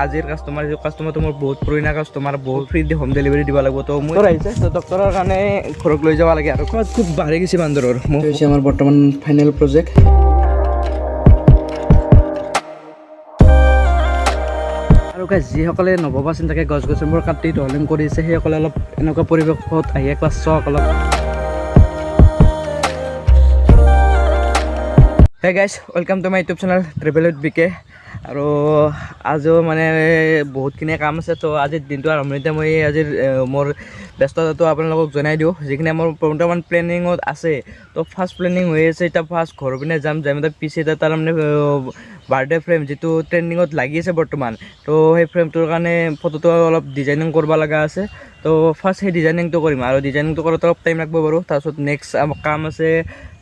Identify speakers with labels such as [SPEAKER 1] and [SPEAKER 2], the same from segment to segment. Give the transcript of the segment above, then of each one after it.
[SPEAKER 1] আজিৰ কাষ্টমাৰ, যিটো কাষ্টমাৰটো মোৰ বহুত পুৰণা কাষ্টমাৰ, বহুত ফ্ৰী হোম ডেলিভাৰী দিব লাগিব। তো মোৰ আহিছে, তো ডক্টৰৰ কাৰণে ঘৰত লৈ যাব লাগে। আৰু খৰচ খুব বাঢ়ি গৈছে বান্দৰৰ।
[SPEAKER 2] এইটো হৈছে আমাৰ বৰ্তমান ফাইনেল প্ৰজেক্ট।
[SPEAKER 1] আৰু গাইজ, যিসকলে নভবা চিন্তাকে গছ গছনিবোৰ কাটি তহিলং কৰিছে, সেইসকলে অলপ এনেকুৱা পৰিৱেশত আহি একবাৰ চাওক অলপ। Hey guys, welcome to my YouTube channel Travel with BK. আৰু আজিও মানে বহুতখিনি কাম আছে। তো আজিৰ দিনটো আৰম্ভণিতে মই আজিৰ মোৰ ব্যস্ততাটো আপোনালোকক জনাই দিওঁ, যিখিনি মোৰ বৰ্তমান প্লেনিঙত আছে। তো ফাৰ্ষ্ট প্লেনিং হৈ আছে, এতিয়া ফাৰ্ষ্ট ঘৰৰ পিনে যাম, যাই মানে পিছে এটা তাৰমানে বাৰ্থডে ফ্ৰেম যিটো ট্ৰেণ্ডিঙত লাগি আছে বৰ্তমান, তো সেই ফ্ৰেমটোৰ কাৰণে ফটোটো অলপ ডিজাইনিং কৰিব লগা আছে। তো ফাৰ্ষ্ট সেই ডিজাইনিংটো কৰিম আৰু ডিজাইনিংটো কৰোঁতে অলপ টাইম লাগিব বাৰু। তাৰপিছত নেক্সট কাম আছে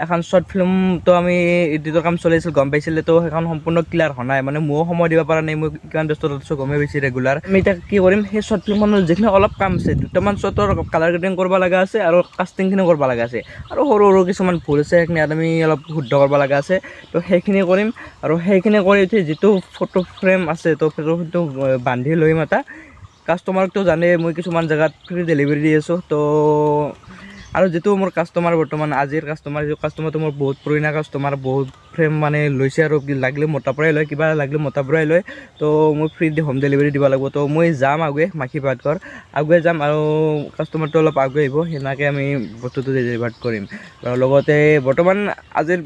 [SPEAKER 1] এখন শ্বৰ্ট ফিল্মটো, আমি এডিটৰ কাম চলি আছিল, গম পাইছিলে। তো সেইখন সম্পূৰ্ণ ক্লিয়াৰ হোৱা নাই, মানে ময়ো সময় দিব পৰা নাই, মই কিমান ব্যস্ততাত আছোঁ গমেই পাইছোঁ ৰেগুলাৰ। আমি এতিয়া কি কৰিম, সেই শ্বৰ্ট ফিল্মখনৰ যিখিনি অলপ কাম আছে, দুটামান শ্বৰ্টৰ কালাৰ গ্ৰেডিং কৰিব লগা আছে আৰু কাষ্টিংখিনি কৰিব লগা আছে আৰু সৰু সৰু কিছুমান ভুল আছে, সেইখিনি আমি অলপ শুদ্ধ কৰিব লগা আছে। তো সেইখিনি কৰিম আৰু সেইখিনি কৰি উঠি যিটো ফটো ফ্ৰেম আছে, তো ফটো ফ্ৰেমটো বান্ধি লৈ এটা কাষ্টমাৰকতো জানে মই কিছুমান জেগাত ফ্ৰী ডেলিভাৰী দি আছোঁ। তো আৰু যিটো মোৰ কাষ্টমাৰ বৰ্তমান আজিৰ কাষ্টমাৰ, যিটো কাষ্টমাৰটো মোৰ বহুত পুৰণা কাষ্টমাৰ, বহুত ফ্ৰেম মানে লৈছে আৰু লাগিলে মোৰ তাৰ পৰাই লয়, কিবা লাগিলে মোৰ তাৰ পৰাই লয়। তো মই ফ্ৰী হোম ডেলিভাৰী দিব লাগিব। তো মই যাম আগুৱে, মাখি পাটঘৰ আগুৱে যাম আৰু কাষ্টমাৰটো অলপ আগুৱে আহিব, সেনেকৈ আমি বস্তুটো ডেলিভাৰ কৰিম। আৰু লগতে বৰ্তমান আজিৰ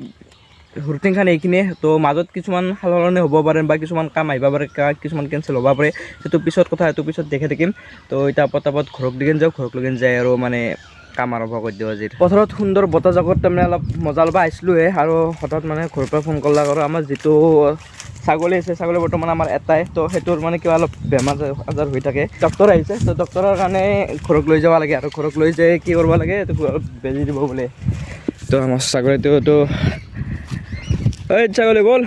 [SPEAKER 1] ৰুটিনখন এইখিনিয়ে। তো মাজত কিছুমান সাল সলনি হ'ব পাৰে বা কিছুমান কাম আহিব পাৰে, কিছুমান কেঞ্চেল হ'ব পাৰে, সেইটো পিছত কথা, সেইটো পিছত দেখি থাকিম। তো এতিয়া পটাপট ঘৰক দিগেন যাওঁ, ঘৰক লগেন যাই আৰু মানে কাম আৰম্ভ কৰি দিওঁ। আজিৰ পথাৰত সুন্দৰ বতাহ জাকত তাৰমানে অলপ মজা ল'ব আহিছিলোঁহে আৰু হঠাৎ মানে ঘৰৰ পৰা ফোন কৰলাক। আৰু আমাৰ যিটো ছাগলী আছে, ছাগলী বৰ্তমান আমাৰ এটাই, তো সেইটোৰ মানে কিবা অলপ বেমাৰ আজাৰ হৈ থাকে, ডক্টৰ আহিছে। তো ডক্টৰৰ কাৰণে ঘৰক লৈ যাব লাগে আৰু ঘৰক লৈ যাই কি কৰিব লাগে, এইটো অলপ বেজি দিব বোলে। তো আমাৰ ছাগলীটো, তো এই ছাগলী ব'ল,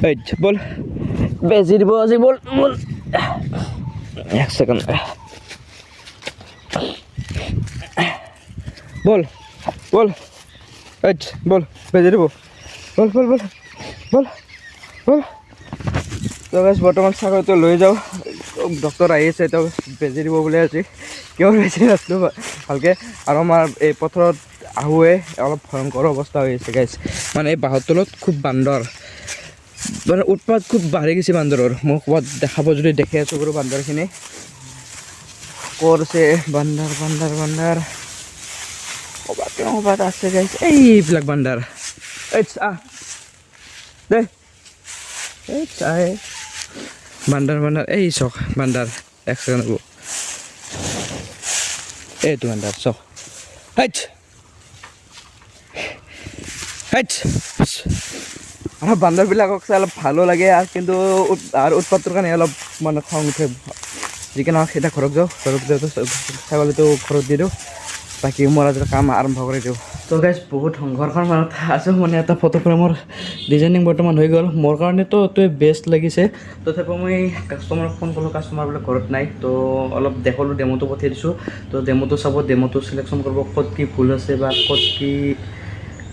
[SPEAKER 1] এই ব'ল, বেজি দিব আজি, ব'ল ব'ল। এক ছেকেণ্ড, ব'ল ব'ল, এই ব'ল, বেজি দিব, ব'ল ব'ল ব'ল ব'ল ব'ল। তো গাইজ, বৰ্তমান ছাগলীটো লৈ যাওঁ, ডক্টৰ আহি আছে, তেওঁ বেজি দিব বোলে আজি। কিয় বেজি নাছিলোঁ ভালকৈ। আৰু আমাৰ এই পথাৰত আহোৱে অলপ ভয়ংকৰ অৱস্থা হৈ আছে গাইজ, মানে এই বাঁহৰ তলত খুব বান্দৰ, মানে উৎপাত খুব বাঢ়ি গৈছে বান্দৰৰ। মই ক'ৰবাত দেখাব যদি দেখি আছোঁ বাৰু বান্দৰখিনি ক'ত আছে। বান্দৰ বান্দৰ বান্দৰ ক'ৰবাত ক'ৰবাত আছে গাইজ, এইবিলাক বান্দৰ। এই আহ দে, এই চাই বান্দৰ বান্দৰ, এই চাওক বান্দৰ। এক ছেকেণ্ড ৰ'ব, এইটো বান্দৰ চাওক। Height height. আৰু বান্দৰবিলাকক চাই অলপ ভালো লাগে আৰু কিন্তু আৰু উৎপাতটোৰ কাৰণে অলপ মানে খং উঠে। যি কি নহওক, এতিয়া ঘৰত যাওঁ, ঘৰত যাওঁতে ছাগলীটো ঘৰত দি দিওঁ, বাকী মোৰ আজিৰ কাম আৰম্ভ কৰি দিওঁ। তো গাইজ, বহুত সংঘৰ্ষৰ মাজত আছোঁ, মানে এটা ফটো ফ্ৰেমৰ ডিজাইনিং বৰ্তমান হৈ গ'ল। মোৰ কাৰণেতো এইটোৱে বেষ্ট লাগিছে। তথাপিও মই কাষ্টমাৰক ফোন কৰিলোঁ, কাষ্টমাৰ বোলে ঘৰত নাই। তো অলপ দেখালোঁ, ডেম'টো পঠিয়াই দিছোঁ। তো ডেম'টো চাব, ডেম'টো চিলেকশ্যন কৰিব, ক'ত কি ভুল আছে বা ক'ত কি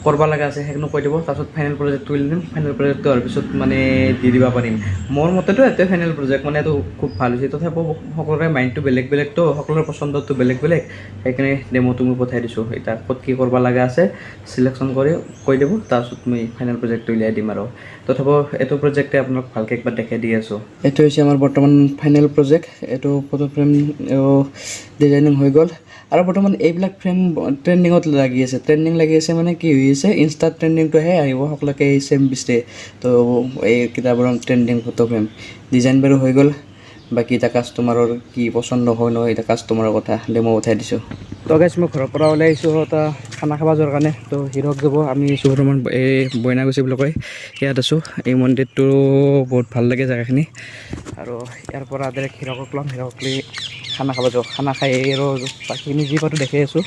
[SPEAKER 1] কৰিব লগা আছে সেইখিনি কৈ দিব। তাৰপিছত ফাইনেল প্ৰজেক্টটো উলিয়াই দিম। ফাইনেল প্ৰজেক্টটো হোৱাৰ পিছত মানে দি দিব পাৰিম। মোৰ মতেতো এইটোৱে ফাইনেল প্ৰজেক্ট, মানে এইটো খুব ভাল হৈছে। তথাপিও সকলোৰে মাইণ্ডটো বেলেগ বেলেগতো, সকলোৰে পচন্দটো বেলেগ বেলেগ, সেইকাৰণে ডেম'টো মই পঠাই দিছোঁ। এতিয়া ক'ত কি কৰিব লগা আছে চিলেকশ্যন কৰি কৈ দিব, তাৰপিছত মই ফাইনেল প্ৰজেক্টটো উলিয়াই দিম। আৰু তথাপিও এইটো প্ৰজেক্টে আপোনাক ভালকৈ একবাৰ দেখাই দি আছোঁ।
[SPEAKER 2] এইটো হৈছে আমাৰ বৰ্তমান ফাইনেল প্ৰজেক্ট। এইটো ফটো ফ্ৰেম ডিজাইনিং হৈ গ'ল। আৰু বৰ্তমান এইবিলাক ফ্ৰেম ট্ৰেণ্ডিঙত লাগি আছে। ট্ৰেণ্ডিং লাগি আছে মানে কি হৈ আছে, ইনষ্টাত ট্ৰেণ্ডিংটোহে আহিব, সকলোকে এই চেম বিচাৰে। তো এইকেইটা বাৰু ট্ৰেণ্ডিং ফটো ফ্ৰেম ডিজাইন বাৰু হৈ গ'ল, বাকী এতিয়া কাষ্টমাৰৰ কি পচন্দ হয় নহয়, এতিয়া কাষ্টমাৰৰ কথা। ডেমো পঠাই দিছোঁ।
[SPEAKER 1] তো গাইজ, মই ঘৰৰ পৰা ওলাই আহিছোঁ এটা খানা খাব যোৱাৰ কাৰণে। তো হিৰক যাব আমি আছোঁ বৰ্তমান এই বইনাগুচি বুলি কয়, ইয়াত আছোঁ। এই মন্দিৰটো বহুত ভাল লাগে জেগাখিনি। আৰু ইয়াৰ পৰা ডাইৰেক্ট হিৰকক ল'ম, হিৰকক লৈ খানা খাব যাওঁ। খানা খাই আৰু বাকীখিনি যি পাৰোঁ দেখাই আছোঁ।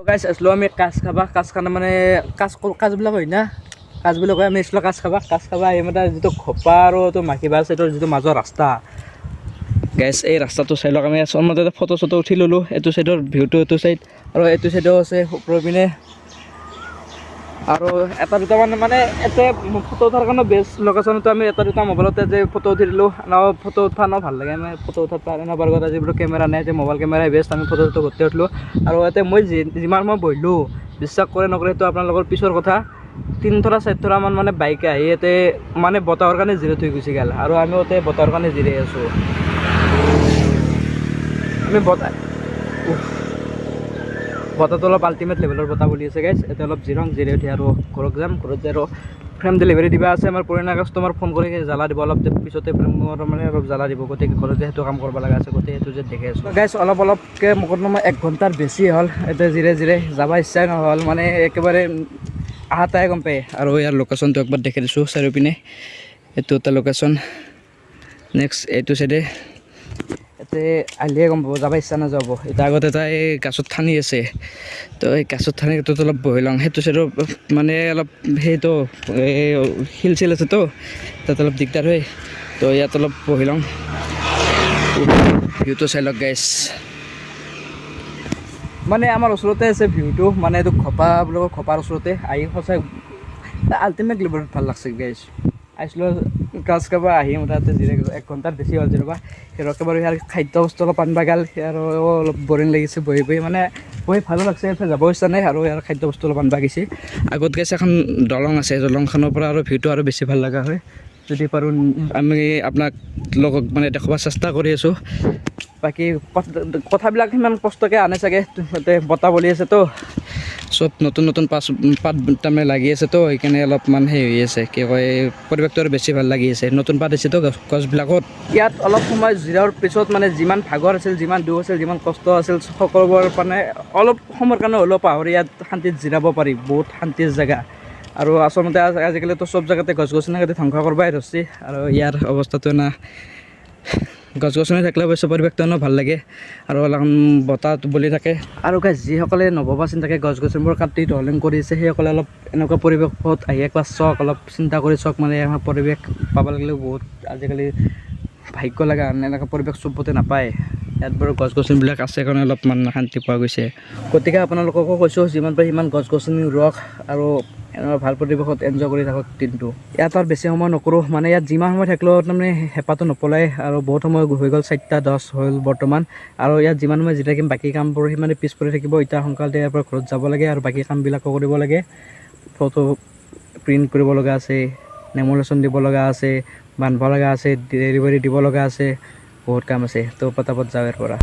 [SPEAKER 1] গাইজ, আসলো আমি কাজ খাবা। কাজ খানা মানে কাজ কাজবিলাক হয় না। কাজ বুলি কয়, আমি আহিছিলোঁ কাজ খাবা। কাজ খাবা আহি মানে যিটো ঘোপা আৰু এইটো মাখিবাৰ চাইডৰ যিটো মাজৰ ৰাস্তা গাইছ, এই ৰাস্তাটো চাই লওক। আমি আচলমতে ফটো চটো উঠি ল'লোঁ। এইটো চাইডৰ ভিউটো এইটো চাইড আৰু এইটো চাইডেও আছে ওপৰৰ পিনে আৰু এটা দুটামান মানে ইয়াতে ফটো উঠাৰ কাৰণে বেষ্ট লোকেশ্যনটো। আমি এটা দুটা মোবাইলতে যে ফটো উঠি দিলোঁ ন, ফটো উঠা ন ভাল লাগে। আমি ফটো উঠাত পাৰে ন, আজি বোলো কেমেৰা নাই যে, মোবাইল কেমেৰাই বেষ্ট। আমি ফটো চটো গোটেই উঠিলোঁ আৰু ইয়াতে মই যিমান মই বহিলোঁ, বিশ্বাস কৰে নকৰে সেইটো আপোনালোকৰ পিছৰ কথা, 3 থৰা 4 থৰামান মানে বাইক আহি ইয়াতে মানে বতাহৰ কাৰণে জিৰে থৈ গুচি গ'ল আৰু আমি ইয়াতে বতাহৰ কাৰণে জিৰাই আছোঁ। আমি বতাহ উফ। বতাহটো অলপ আল্টিমেট লেভেলৰ বতাহ বলি আছে গাইছ। এতিয়া অলপ জিৰং, জিৰাই উঠি আৰু ঘৰত যাম। ঘৰত যাই আৰু ফ্ৰেম ডেলিভাৰী দিবা আছে। আমাৰ পুৰণা কাষ্টমাৰ ফোন কৰি জ্বালা দিব, অলপ পিছতে ফ্ৰেমৰ মানে অলপ জ্বালা দিব। গতিকে ঘৰত যে সেইটো কাম কৰিব লগা আছে, গতিকে সেইটো যে দেখি আছোঁ গাইছ। অলপ অলপকৈ মোকদমা 1 ঘণ্টাৰ বেছি হ'ল। এতিয়া জিৰে জিৰে যাব ইচ্ছাই নহ'ল, মানে একেবাৰে আহাতাই গম পায়। আৰু ইয়াৰ লোকেশ্যনটো একবাৰ দেখি দিছোঁ চাৰিওপিনে। এইটো এটা লোকেশ্যন, নেক্সট এইটো চাইডে। ইয়াতে আহিলেহে গম পাব, যাব ইচ্ছা নাযাব। এতিয়া আগতে এটা এই গাছত ঠানি আছে, তো এই গাছত ঠানিটোত অলপ বহি লওঁ। সেইটো চাইডৰ মানে অলপ সেইটো এই শিল চিল আছেতো, তাত অলপ দিগদাৰ হয়, তো ইয়াত অলপ বহি লওঁ। ভিউটো চাই লওক গাইছ। মানে আমাৰ ওচৰতে আছে ভিউটো, মানে এইটো ঘপা বুলি কয়। ঘপাৰ ওচৰতে আহি সঁচাই আল্টিমেট লেভেলত ভাল লাগছে গাইছ। আহিছিলোঁ কাজ খাব, আহি তাতে জিৰাই গ'লোঁ। 1 ঘণ্টাত বেছি হ'ল যেনিবা। একেবাৰে ইয়াৰ খাদ্য বস্তু অলপ আনবা গ'ল আৰু অলপ বৰিং লাগিছে বহি বহি, মানে বহি ভালো লাগছে, এইফালে যাব ইচ্ছা নাই। আৰু ইয়াৰ খাদ্য বস্তু অলপ আনবা গৈছে। আগত গৈছে এখন দলং আছে, দলংখনৰ পৰা আৰু ভিউটো আৰু বেছি ভাল লগা হয়। যদি পাৰোঁ আমি আপোনাক লগক মানে দেখুৱাৰ চেষ্টা কৰি আছোঁ। বাকী কথাবিলাক সিমান কষ্টকৈ আনে চাগে, তাতে বতাহ বলি আছেতো, চব নতুন নতুন পাত তাৰমানে লাগি আছেতো, সেইকাৰণে অলপমান সেই হৈ আছে, কি কয়, পৰিৱেশটো আৰু বেছি ভাল লাগি আছে। নতুন পাত আছেতো গছবিলাকত। ইয়াত অলপ সময় জিৰাৰ পিছত মানে যিমান ভাগৰ আছিল, যিমান দুখ আছিল, যিমান কষ্ট আছিল, সকলোবোৰ মানে অলপ সময়ৰ কাৰণে হ'লেও পাহৰি ইয়াত শান্তিত জিৰাব পাৰি। বহুত শান্তিৰ জেগা। আৰু আচলতে আজিকালিতো চব জেগাতে গছ গছনি কাটি ধ্বংস কৰিবই ধৰছি। আৰু ইয়াৰ অৱস্থাটো না, গছ গছনি থাকিলে অৱশ্যে পৰিৱেশটো এনেও ভাল লাগে আৰু অলপ বতাহ বলি থাকে। আৰু গাইছ, যিসকলে নভবা চিন্তাকৈ গছ গছনিবোৰ কাটি তহিলং কৰিছে, সেইসকলে অলপ এনেকুৱা পৰিৱেশত আহি একবাৰ চাওক, অলপ চিন্তা কৰি চাওক। মানে এনেকুৱা পৰিৱেশ পাব লাগিলেও বহুত আজিকালি ভাগ্য লগা, এনেকুৱা পৰিৱেশ চবতে নাপায়। ইয়াত বাৰু গছ গছনিবিলাক আছে কাৰণে অলপমান শান্তি পোৱা গৈছে। গতিকে আপোনালোককো কৈছোঁ, যিমান পাৰে সিমান গছ গছনি ৰোৱক আৰু এনেকুৱা ভাল পৰিৱেশত এনজয় কৰি থাকক দিনটো। ইয়াত আৰু বেছি সময় নকৰোঁ, মানে ইয়াত যিমান সময় থাকিলেও তাৰমানে হেঁপাহটো নপলায়। আৰু বহুত সময় হৈ গ'ল, 4টা 10 হ'ল বৰ্তমান। আৰু ইয়াত যিমান সময় জিৰাই থাকিম, বাকী কামবোৰ সিমানে পিছ পৰি থাকিব। এতিয়া সোনকালে ইয়াৰ পৰা ঘৰত যাব লাগে আৰু বাকী কামবিলাকো কৰিব লাগে। ফটো প্ৰিণ্ট কৰিব লগা আছে, লেমিনেশ্যন দিব লগা আছে, বান্ধিব লগা আছে, ডেলিভাৰী দিব লগা আছে, বহুত কাম আছে। তো পটাপট যাওঁ ইয়াৰ পৰা।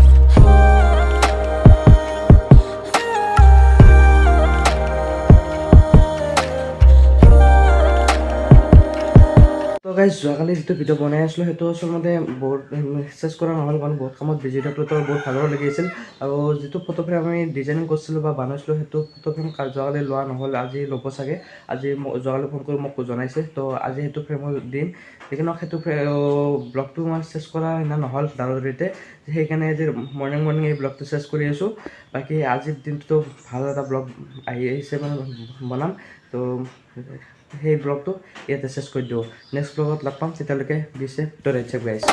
[SPEAKER 1] তো গাইজ, যোৱাকালি যিটো ভিডিঅ' বনাই আছিলোঁ, সেইটো আচলতে বহুত চেছ কৰা নহ'ল, কাৰণ বহুত কামত বিজি থাকিলোঁ, তো বহুত ভাগৰ লাগি আছিল। আৰু যিটো ফটো ফ্ৰেম আমি ডিজাইনিং কৰিছিলোঁ বা বনাইছিলোঁ, সেইটো ফটো ফ্ৰেম যোৱাকালি লোৱা নহ'ল। আজি ল'ব চাগে। আজি যোৱাকালি ফোন কৰি মোক জনাইছে, তো আজি সেইটো ফ্ৰেমো দিম। সেইকাৰণে সেইটো ব্লগটো মই চেছ কৰা সিদিনা নহ'ল দাউৰিতে, সেইকাৰণে আজি মৰ্ণিং মৰ্ণিং এই ব্লগটো চেছ কৰি আছোঁ। বাকী আজিৰ দিনটোতো ভাল এটা ব্লগ আহি আহিছে, মানে বনাম। তো সেই ব্লগটো ইয়াতে চেছ কৰি দিওঁ। নেক্সট ব্লগত লগ পাম, তেতিয়ালৈকে be safe, to ride safe guys.